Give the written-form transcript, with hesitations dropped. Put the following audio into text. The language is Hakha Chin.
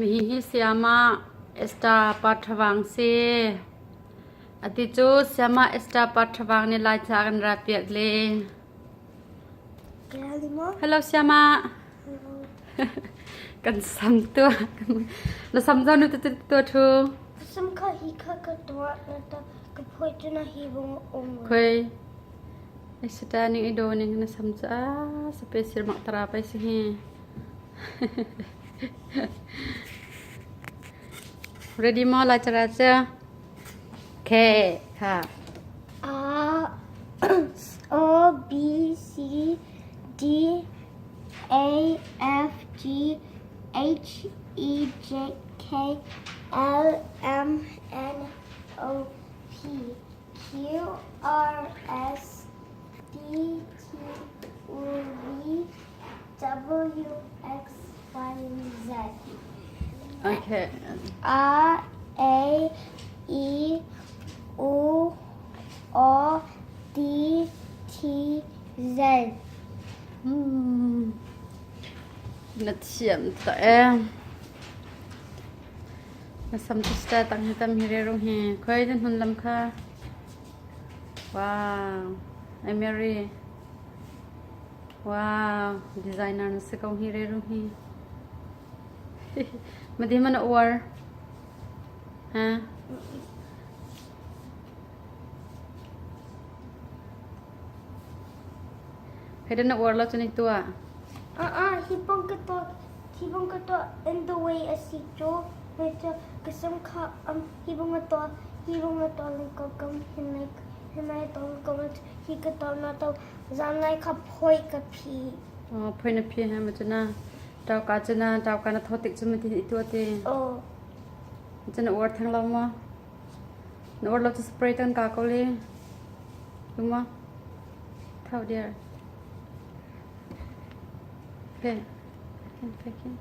Hihi sayama Esther Parthavang si. Ati cu sayama Esther Parthavang nih Laica a kan ra piak le. Hello sayama. Kan sam tuah. Na sam zau nu tu tu thu. Sam kha hi kha ka tuah na ta ka phoi tu na hi bung um. Khoi. Esther ning i do ning na sam cu a sape sir mak tara pai si hi. Ready mo lai cara cu? Okay, ha. A O B C D A F G H E J K L M N O P Q R S T U V W X Y Z. Okay. A A E U O D T Z. Na thiam ta e. Na sam tu sta tang hi tam hi re rung hi. Khoi na hnun lam kha. Wow. Ai Mary. Wow, designer na si ko hi re ru hi. Madi man na uar. Ha? Kaya na uar lo chuni tua. Ah, hi bang ka to, hi bang ka to in the way a si cho, to kasam kha hi bang ka to, hi bang ka to lang ko kam hin like hin lai to ko hi ka to na to Zanlei kha phoi ka phi. Phoi na phi he ma cu na tauka cu na tauka na thaw tik cu ma ti i tuah ti. Aw. Cu na uar theng lo maw? Na uar lo cu spray tan ka ko le. Lu maw? Thau dear. Okay. Okay, okay.